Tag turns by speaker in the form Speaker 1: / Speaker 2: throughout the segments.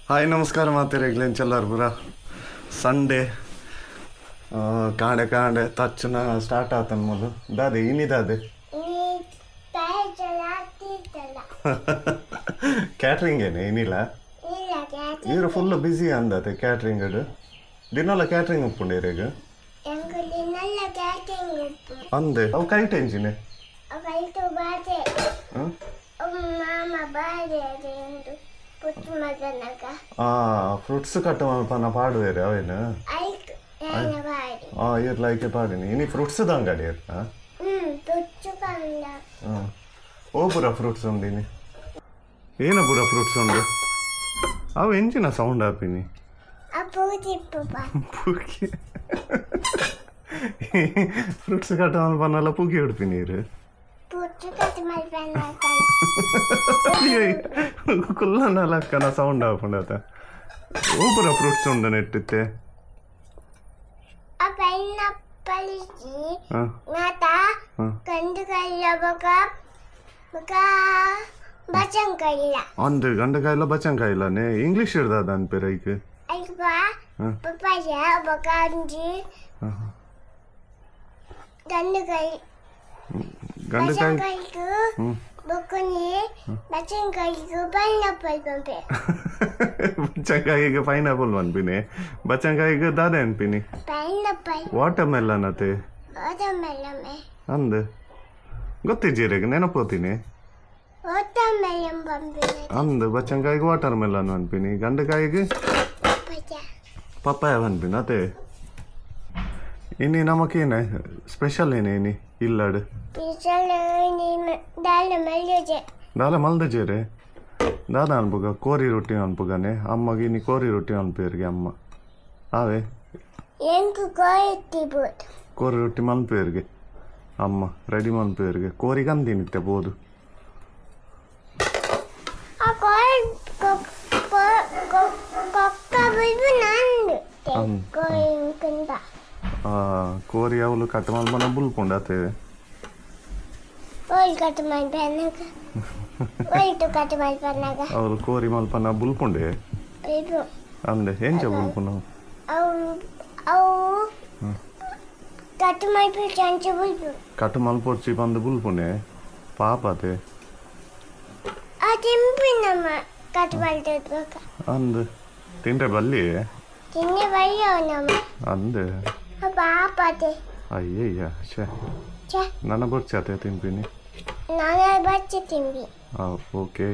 Speaker 1: Hi ನಮಸ್ಕಾರ ಮಾತೆರೆಗ್ಲೇನ್ ಚೆಲ್ಲಾರ್ಪುರ Sunday ಕಾಂಡೆ ಕಾಂಡೆ ತಚ್ಚುನ ಸ್ಟಾರ್ಟ್ ಆತನ್ ಮೊದಲು ದಾದೆ ಇನಿ ದಾದೆ ಕ್ಯಾಟ್ರಿಂಗ್ ಏನೆ ಇನಿಲ್ಲ ಇವರು ಫುಲ್ ಬ್ಯುಸಿ ಅಂದತೆ ಕ್ಯಾಟ್ರಿಂಗ್ ದಿನಲ್ಲ ಕ್ಯಾಟ್ರಿಂಗ್ ಉಪ್ಪುಂಡೇರೆಗ್ ಅಂದೆ ಅವು ಕೈಟ್ ಎಂಜಿನೆ ಫ್ರೂಟ್ಸ್ ಕಟ್ ಮಲ್ಪನ ಪಾಡುವೇರೆ ಅವೇನು ಇರ್ ಲೈಕೆ ಪಾಡಿನಿ ಇನಿ ಫ್ರೂಟ್ಸ್ ದಂಗಡಿ ಓ ಪೂರ ಫ್ರೂಟ್ಸ್ ಉಂಡಿನಿ ಏನ ಪೂರ ಫ್ರೂಟ್ಸ್ ಉಂಡು ಅವು ಎಂಚಿನ ಸೌಂಡ್ ಆಪಿನಿ ಪೂಕಿ ಫ್ರೂಟ್ಸ್ ಕಟ್ ಮಲ್ಪನಲ್ಲ ಪೂಕಿ ಉಡ್ಪಿನಿ ಇರು ಕುಲ್ಲನ ಲಕ್ಕನ ಸೌಂಡ್ ಆಪುಂಡತ ಓ ಪೂರ ಫ್ರೂಟ್ಸ್ ಉಂಡು ನೆಟ್ಟಿತ್ತೆ ಅಂದು ಗಂಡಕಾಯಿಲ್ಲ ಬಚಂಕಾಯಿಲ್ಲನೆ ಇಂಗ್ಲಿಷ್ ಇಡ್ದಾದ ಅನ್ಪೇರ ಐಕ್ ಬಚ್ಚಂಕಾಯಿಗೆ ಪೈನಾಪಲ್ ಅನ್ಪಿನಿ ಬಚ್ಚಂಕಾಯಿಗೆ ದಾದೆ ಅನ್ಪಿನಿ ವಾಟರ್ ಮೆಲನ್ ಅತೆ ಅಂದ ಗೊತ್ತಿಜ್ಜಿರೇಗ ನೆನಪೋತೀನಿ ಅಂದ ಬಚ್ಚಂಕಾಯಿಗೆ ವಾಟರ್ ಮೆಲನ್ ಅನ್ಪಿನಿ ಗಂಡಕಾಯಿಗೆ ಪಪ್ಪಾಯ ಅನ್ಪಿನಿ ಅತೆ ಇನಿ ನಮಕೇನೆ ಸ್ಪೆಷಲ್ ಏನೇ ಇನಿ ಇಲ್ಲಾಡು ದಾಲ ಮಲ್ದಜೇರೆ ದಾದ ಅನ್ಪುಗ ಕೋರಿ ರೊಟ್ಟಿ ಅನ್ಪುಗನೆ ಅಮ್ಮಗೆ ಇನಿ ಕೋರಿ ರೊಟ್ಟಿ ಅನ್ಪೇರಿಗೆ ಅಮ್ಮ ಆವೆ ಕೋರಿ ರೊಟ್ಟಿ ಮನ್ಪೇರಿಗೆ ಅಮ್ಮ ರೆಡಿ ಮನ್ಪೇರಿಗೆ ಕೋರಿ ಗಂದಿನಿತ್ತೆ ಬೋದು ಕೋರಿ ಅವಳು ಕಟ್ ಮಲ್ಪನ ಬುಲ್ಪುಂಡತೆ ಅವಳು ಕೋರಿ ಮಲ್ಪನ ಬುಲ್ಪುಂಡೆ ಅಂದೆ ಎಂಚ ಬುಲ್ಪುನ ಕಟ್ ಮಲ್ಪೊರ್ಚಿ ಬಂದು ಬುಲ್ಪುಂಡೆ ಪಾಪತೆ ಅಂದ ತಿಂಡ್ರೆ ಬಲ್ಲಿ ಅಂದೆ ಅಯ್ಯಯ್ಯ ಛೇ ನನ್ನ ಬೊರ್ಚಿ ತಿನ್ಪಿನಿ ಓಕೆ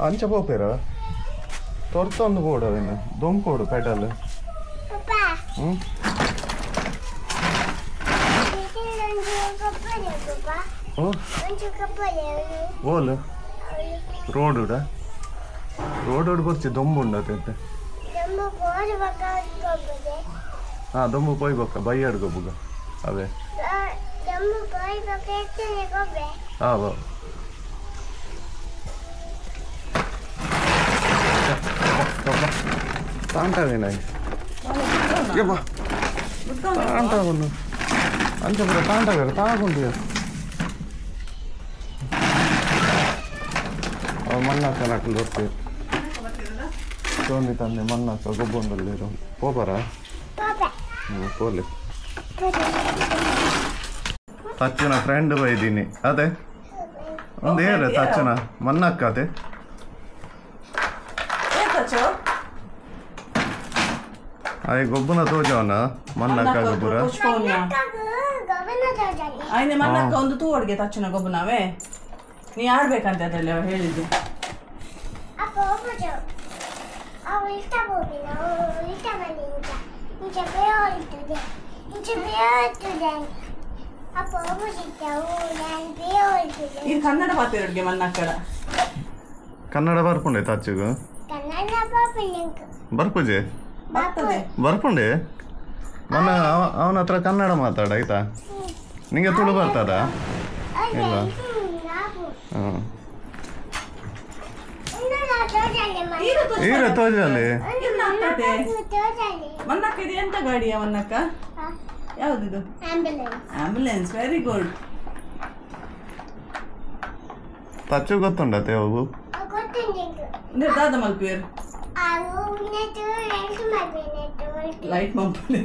Speaker 1: ಅಂಚ ಪೋಪೇರ ತೊರ್ತೊಂದು ಬೋಡು ಅವೇನು ದೊಂಕೋಡು ಪೆಡಲ್ ಓಲ್ ರೋಡುಡ ರೋಡ್ ಬರ್ಚಿ ದೊಂಬು ಉಂಡತೆ ಹಾಂ ದೊಂಬು ಪೋಯ್ಬಕ್ಕ ಬೈಯಾಡ್ ಗೊಬ್ಬುಗ ಅವೇ ಹಾಂ ತಾಂಟವೇನ ತಾಂಟವನ್ನು ಅಂಚ ಪೂರ ತಾಂಟವೇರ ತಾಗೊಂಡಿಯ ಮಣ್ಣಾಕ ನಕಲು ಬರ್ತೀವಿ ಸೋನಿ ತಂದೆ ಮಣ್ಣಾಕ ಗೊಬ್ಬೊಂದಲ್ಲಿರೋ ಪೋಪರ ಪೋಲಿ ತಚ್ಚನ ಫ್ರೆಂಡ್ ಬೈದೀನಿ ಅದೇ ಒಂದು ಏರ ತಚ್ಚನ ಮಣ್ಣಾಕ ಅದೇ ಅಯ್ಯ ಗೊಬ್ಬನ ತೋಜವನ ಮಣ್ಣಾಕ ಗೊಬ್ಬರ
Speaker 2: ಆಯ್ನೆ ಮಣ್ಣಾಕ ಒಂದು ತೂವಡ್ಗೆ ತಚ್ಚನ ಗೊಬ್ಬನವೇ ನೀ ಆಡ್ಬೇಕಂತ ಅದರಲ್ಲಿ ಅವ ಹೇಳಿದ್ದು ಇದು ಕನ್ನಡ ಮಾತಾಡೋಡ್ಗೆ ಮಣ್ಣಾಕಡ
Speaker 1: ಕನ್ನಡ ಬರ್ಪುಂಡೆ ತಚ್ಚುಗು ಬರ್ಪುಜೆ ಬರ್ಪುಂಡೆ ಮನ್ನ ಅವನ ಹತ್ರ ಕನ್ನಡ ಮಾತಾಡ ಆಯ್ತಾ ನಿಂಗೆ ತುಳು ಬರ್ತದ ಇಲ್ಲ ಈರ ತೋಜಲಿ
Speaker 2: ಮನ್ನಕ್ಕ ಇದು ಎಂತ ಗಾಡಿಯ ಮನ್ನಕ್ಕ ಯಾವ್ದಿದು? Ambulance. Very good.
Speaker 1: ತಚ್ಚು ಗೊತ್ತುಂಡತೆ ಅವು
Speaker 2: ದಾದ ಮಲ್ಪಿಯರ್ ಲೈಟ್ ಮಂಪುಲೆ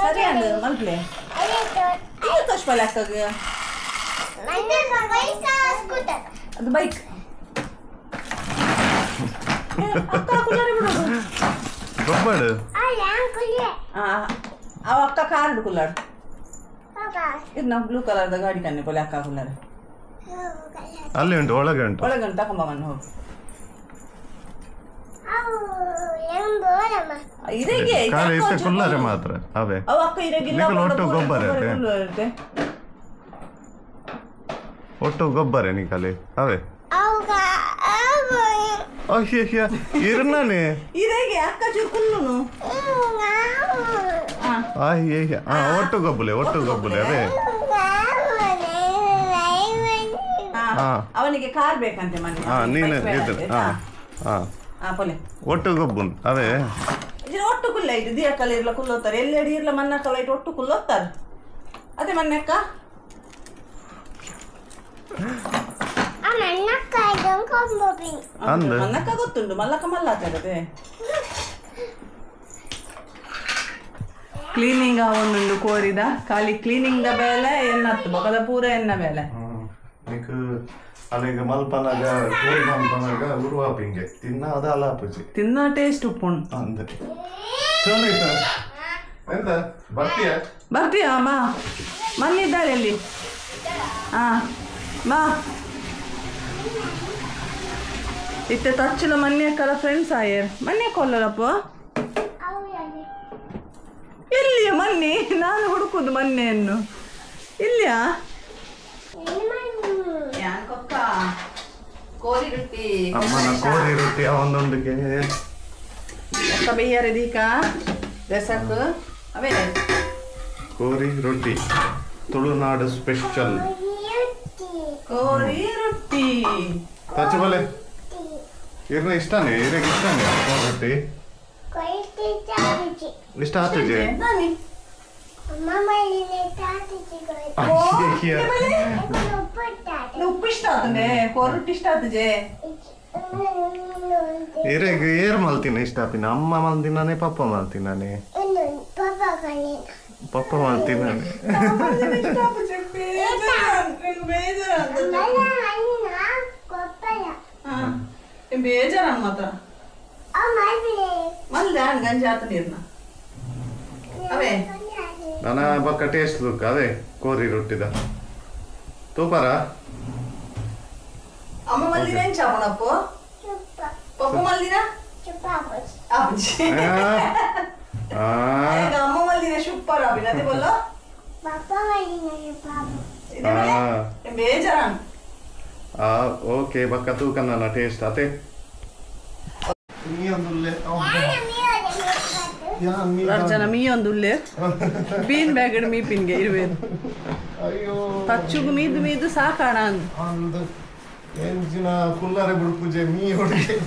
Speaker 2: ಸರಿ ಅಂದ ಮಲ್ಪ್ಲೆ ಇದು ತೋಚ್ಪಲೆ ಅಕ್ಕಗೆ ಅದು ಬೈಕ್ ಅಕ್ಕ ಕುಲ್ಲರೆ ಬಿಡೋದು
Speaker 1: ಗೊಬ್ಬಡು
Speaker 2: ಅವ ಅಕ್ಕ ಕಾರ್ ಕುಲ್ಲಾಡು ಇದು ನಾವು ಬ್ಲೂ ಕಲರ್ದ ಗಾಡಿ ಕನ್ನೆ ಪೊಲೆ ಅಕ್ಕ ಕುಲ್ಲಾರೆ
Speaker 1: ಅಲ್ಲಿ ಉಂಟು ಒಳಗೆ ಉಂಟು
Speaker 2: ಒಳಗೆ ಉಂಟು ತಕೊಂಬ ಮಣ್ಣು ಹೋಗಿ ಇರೆಗೆ
Speaker 1: ಕುಲ್ಲಾರೆ ಮಾತ್ರ ಅವೇ
Speaker 2: ಅವ ಅಕ್ಕ ಇರೆಗಿಲ್ಲ
Speaker 1: ಒಟ್ಟು ಗೊಬ್ಬರ ಒಟ್ಟು ಗೊಬ್ಬರ ನಿಕಲೆ ಅವೇ ಇರ್ನಾನೆ
Speaker 2: ಇರೆಗೆ ಅಕ್ಕ ಚೂರು ಕುಲ್ಲುನು
Speaker 1: ಒಟ್ಟು ಗೊಬ್ಬಲೆ ಒಟ್ಟು ಗೊಬ್ಬಲೆ ಅವೇ
Speaker 2: ಅವನಿಗೆ ಕಾರ್ ಬೇಕಂತೆ ಮನೆ
Speaker 1: ನೀನು ಒಟ್ಟು ಗೊಬ್ಬುನ್ ಅವೇ
Speaker 2: ಒಟ್ಟು ಕುಲ್ಲ ಇದು ದಿಯಕ್ಕಲ್ಲ ಇರ್ಲ ಕುಲ್ಲೋತಾರೆ ಎಲ್ಲೆಡೆ ಇರ್ಲ ಮನ್ನಕ್ಕಲ್ಲ ಇಟ್ಟು ಒಟ್ಟು ಕುಲ್ಲೋತ್ತಾರೆ ಅದೇ ಮನ್ನಕ್ಕ ಮನ್ನಕ್ಕ ಗೊತ್ತುಂಟು ಮಲ್ಲಕ್ಕ ಮಲ್ಲಾತದೆ ಕ್ಲೀನಿಂಗ್ ಅವನುಂಡು ಕೋರಿದ ಖಾಲಿ ಕ್ಲೀನಿಂಗ್ the ಬೇಲೆ ಎನ್ನತ್ತು ಬೊಕದ ಪೂರ ಎನ್ನ ಬೇಲೆ
Speaker 1: ಅಲ್ಲಿಗೆ ಮಲ್ಪನಾಗ ಕೋರಿ ಮಲ್ಪನಾಗ ಉರುವಾಪಿಂಗೆ ತಿನ್ನ ಅದ ಅಲಾಪುಜಿ
Speaker 2: ತಿನ್ನ ಟೇಸ್ಟ್ ಉಪ್ಪುಂಡು
Speaker 1: ಅಂದೆ ಚಲೋ ಎಂತ ಬರ್ತೀಯ
Speaker 2: ಬರ್ತೀಯ ಮಾ ಮನ್ನಿದ್ದಾಳೆ ಅಲ್ಲಿ ಹಾಂ ಮಾ ಇತ್ತೆ ತಚ್ಚಲ ಮನ್ಯಕ್ಕಲ ಫ್ರೆಂಡ್ಸ್ ಆಯರ್ ಮನ್ಯ ಕೊಲ್ಲರಪ್ಪ ಎಲ್ಲಿಯ ಮನ್ನಿ ನಾನು ಹುಡುಕುದು ಮನ್ನೆಯನ್ನು ಇಲ್ಲಿಯಾ ಕೋರಿ ರೊಟ್ಟಿ
Speaker 1: ಅಮ್ಮನ ಕೋರಿ ರೊಟ್ಟಿ ಒಂದೊಂದಿಗೆ
Speaker 2: ಅಕ್ಕ ಬೇಯ್ಯಾರ ದೀಕ ರಸಕ್ ಅವೇ
Speaker 1: ಕೋರಿ ರೊಟ್ಟಿ ತುಳುನಾಡು ಸ್ಪೆಷಲ್
Speaker 2: ಕೋರಿ ರೊಟ್ಟಿ
Speaker 1: ತಚ್ಚು ಬಲೆ ಇರ್ನ ಇಷ್ಟಾನೆ ಇರಗೆ ಇಷ್ಟಾನೆ ಕೋರಿ ರೊಟ್ಟಿ ಇಷ್ಟ ಆತಜೆ
Speaker 2: ಉಪ್ಪು ಇಷ್ಟ ಆತನೆ ಕೋರಿ ರೊಟ್ಟಿ ಇಷ್ಟ ಆತಜೆ
Speaker 1: ಇರೆಗ್ ಏರ್ ಮಲ್ತಿನ ಇಷ್ಟ ಆಪಿನ ಅಮ್ಮ ಮಲ್ತಿನಾನೆ ಪಪ್ಪ ಮಲ್ತಿನಾನೆ ಪಪ್ಪ ಮಲ್ತಿನಾನೆ
Speaker 2: ಬೇಜಾರ ಮಾತ್ರ ಮಲ್ದ ಗಂಜಿ ಆತ ನೀರ್ನ ಅವೇ
Speaker 1: ನನ್ನ ಬಕ್ಕ ಟೇಸ್ಟ್ ದುಕ್ಕ ಅದೇ ಕೋರಿ ರೊಟ್ಟಿದ ತೂಪಾರ
Speaker 2: ಅಮ್ಮ ಮಲ್ದಿನ ಏನ್ ಚಾಪಣಪ್ಪ ಪಪ್ಪ ಮಲ್ದಿನ ಅಮ್ಮ ಮಲ್ದಿನ ಸೂಪರ್ ಅಭಿನ ಅದೇ ಬೋಲ ಬೇಜಾರ
Speaker 1: ಓಕೆ ಬಕ್ಕ ತೂಕ ನನ್ನ ಟೇಸ್ಟ್ ಅತೆ
Speaker 2: ಜನ ಮೀ ಒಂದುಲ್ಲೆ ಬೀನ್ ಬ್ಯಾಗಡ್ ಮೀ ಪಿನ್ಗೆ ಇರುವೇನು ತಚ್ಚುಗು ಮೀದು ಮೀದು ಸಾಕಾಣ
Speaker 1: ಅಂದು ಎಂಜಿನ ಕುಲ್ಲಾರೆ ಬಿಡ್ಪೂಜೆ ಮೀ ಹೊಡಿಗೆ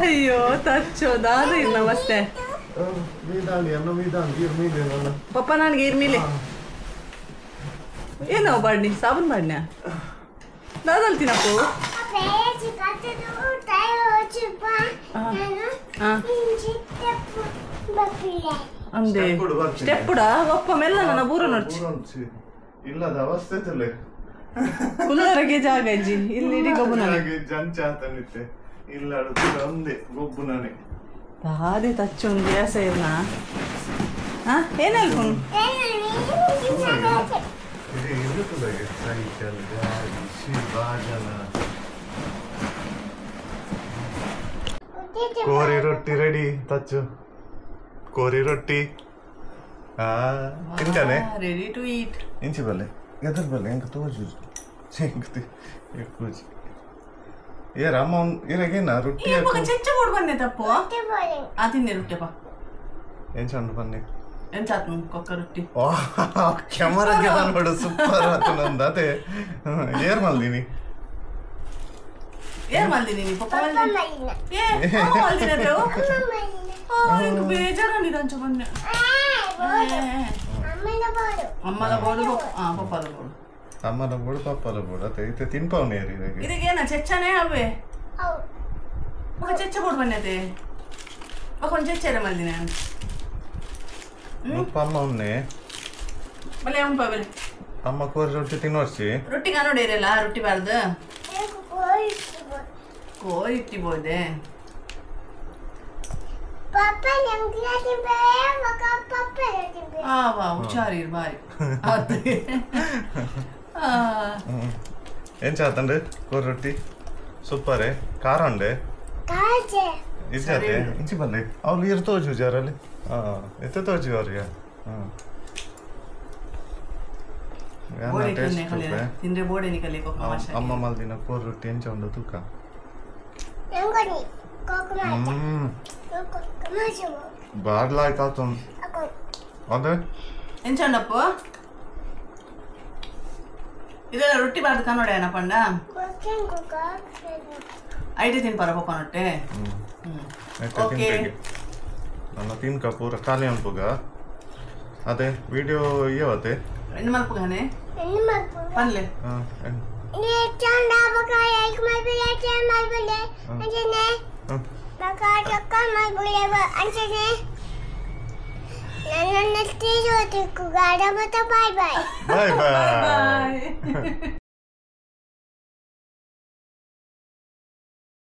Speaker 2: ಅಯ್ಯೋ ತಚ್ಚೋ ದಾದ ಇಲ್ಲ ನಮಸ್ತೆ ಪಪ್ಪ ನನಗೆ ಇರ್ಮಿಲೆ ಏನೋ ಬಾಡ್ನಿ ಸಾಬೂನ್ ಬಾಡ್ನ್ಯಾ ದಾದಲ್ ತಿನ್ನಪ್ಪು ಅಂದೆ ಸ್ಟೆಪ್ಪುಡ ಒಪ್ಪ ಮೆಲ್ಲ ನನ್ನ ಬೂರ ನೋಡ್ಚಿ
Speaker 1: ಇಲ್ಲದ ಅವಸ್ಥೆ ತಲೆ
Speaker 2: ಕುಲ್ಲರಗೆ ಜಾಗ ಅಜ್ಜಿ ಇಲ್ಲಿ ಇಡೀ ಗೊಬ್ಬು ನನಗೆ
Speaker 1: ಜಂಚಾತನಿತ್ತೆ ಇಲ್ಲ ಒಂದೇ ಗೊಬ್ಬು ನಾನೇ
Speaker 2: ದಾದೆ ತಚ್ಚೊಂದು ವ್ಯಾಸ ಇರ್ನ ಹಾ ಏನಲ್ಪುನ್
Speaker 1: ಸೈಕಲ್ ಗಾಡಿ ಶಿವಾಜನ ಕೋರಿ ರೊಟ್ಟಿ ರೆಡಿ ತಚ್ಚು ಕೋರಿ ರೊಟ್ಟಿ ತಿಂತಾನೆ
Speaker 2: ರೆಡಿ ಟು ಈಟ್
Speaker 1: ಇಂಚಿ ಬಲ್ಲೆ ಎದ್ರ ಬಲ್ಲೆ ಎಂಕ ತೋಜು ಕೂಜಿ ಏ ರಾಮ ಇರಗೇನ ರೊಟ್ಟಿ
Speaker 2: ಚೆಚ್ಚ ಬೋಡ್ ಬನ್ನೆ ತಪ್ಪು ಆ ತಿನ್ನೆ ರೊಟ್ಟಿಯಪ್ಪ
Speaker 1: ಏನ್ ಚಂಡು ಬನ್ನಿ
Speaker 2: ಎಂಚಾತ್ನು ಕೊಕ್ಕ ರೊಟ್ಟಿ
Speaker 1: ಕ್ಯಾಮರಾಗೆ ನೋಡು ಸೂಪರ್ ಆತು ನಂದು ಅದೇ ಏರ್ ಮಲ್ದಿನಿ
Speaker 2: ಏರ್ ಮಲ್ದಿನಿ ನೀ ಪಪ್ಪ ಮಲ್ದಿನಿ ಏ ಅಮ್ಮ ಮಲ್ದಿನ ದೇವು ಆ ಇಂಕ ಬೇಜಾರ ನಿರಂಚ ಬನ್ನೆ ಅಮ್ಮನ ಬೋಡು ಆ ಪಪ್ಪದ ಬೋಡು
Speaker 1: ಅಮ್ಮನ ಬೋಡು ಪಪ್ಪದ ಬೋಡು ಅದೇ ಇತ್ತೆ ತಿನ್ಪವನೆ ಏರಿ
Speaker 2: ಇದಕ್ಕೆ ಏನ ಚೆಚ್ಚನೆ ಅವೇ
Speaker 3: ಅವು
Speaker 2: ಮಗ ಚೆಚ್ಚ ಬೋಡು ಬನ್ನೆತೆ ಮಗ ಒಂಜಿ ಚೆಚ್ಚರೆ ಮಲ್ದಿನ
Speaker 1: ಮುಲ್ಪ ಅಮ್ಮ ಉನ್ನೆ
Speaker 2: ಬಲೆ ಉಂಪ ಬಲೆ
Speaker 1: ಅಮ್ಮ ಕೋರಿ ರೊಟ್ಟಿ ತಿನ್ನೋರ್ಸಿ
Speaker 2: ರೊಟ್ಟಿ ಕಾನೋಡೇರಲ್ಲ ರೊಟ್ಟಿ ಬಾರ್ದು ಕೋರಿ ಇಟ್ಟಿ ಬೋದೆ
Speaker 3: ಪಪ್ಪ ನಂಗೆ ತಿಂಬೆ ಮಗ ಪಪ್ಪ ತಿಂಬೆ
Speaker 2: ಆ ವಾ ಹುಷಾರಿ ಬಾರಿ ಆತು ಆ
Speaker 1: ಏನ್ ಚಾತಂಡೆ ಕೋರಿ ರೊಟ್ಟಿ ಸೂಪರೇ ಖಾರ ಉಂಡೆ
Speaker 3: ಕಾಜೆ
Speaker 1: ಇಜ್ಜಾತೆ ಇಂಚಿ ಬಲ್ಲೆ ಅವ್ರು ಇರ್ ತೋಜು ಜಾರಲ್ಲಿ ಎತ್ತೆ ತೋಜು ಅವ್ರಿಗೆ
Speaker 2: ತಿಂದ್ರೆ ಬೋಡೆ ನಿಕಲೆ ಕೊಕ್ಕ ಮಾಷ
Speaker 1: ಅಮ್ಮ ಮಲ್ದಿನ ಕೋರಿ ರೊಟ್ಟಿ ಎಂಚ ಉಂಡು ತೂಕ
Speaker 3: ನಂಗೊನಿ ಕೊಕ್ಕ ಮಾಷ ಕೊಕ್ಕ ಮಾಷ
Speaker 1: ಬಾರ್ಲಾಯ್ತು ಆತು ಅದೇ
Speaker 2: ಎಂಚ ಉಂಡಪ್ಪ ಇದೆಲ್ಲ ರೊಟ್ಟಿ ಬಾರ್ದು ಕನ್ನಡ ಏನಪ್ಪಂಡ ಐಟಿ ತಿನ್ಪಾರ ಪಪ್ಪ ನೊಟ್ಟೆ ಓಕೆ
Speaker 1: ನನ್ನ ತಿನ್ಕ ಪೂರ ಖಾಲಿ ಅನ್ಪುಗ ಅದೇ ವಿಡಿಯೋ ಇಯವತ್ತೆ
Speaker 2: ಎಣ್ಣೆ ಮಲ್ಪುಗಾನೆ ಪನ್ಲೆ
Speaker 3: ಬಾಯ್
Speaker 1: ಬಾಯ್ ಬಾಯ್.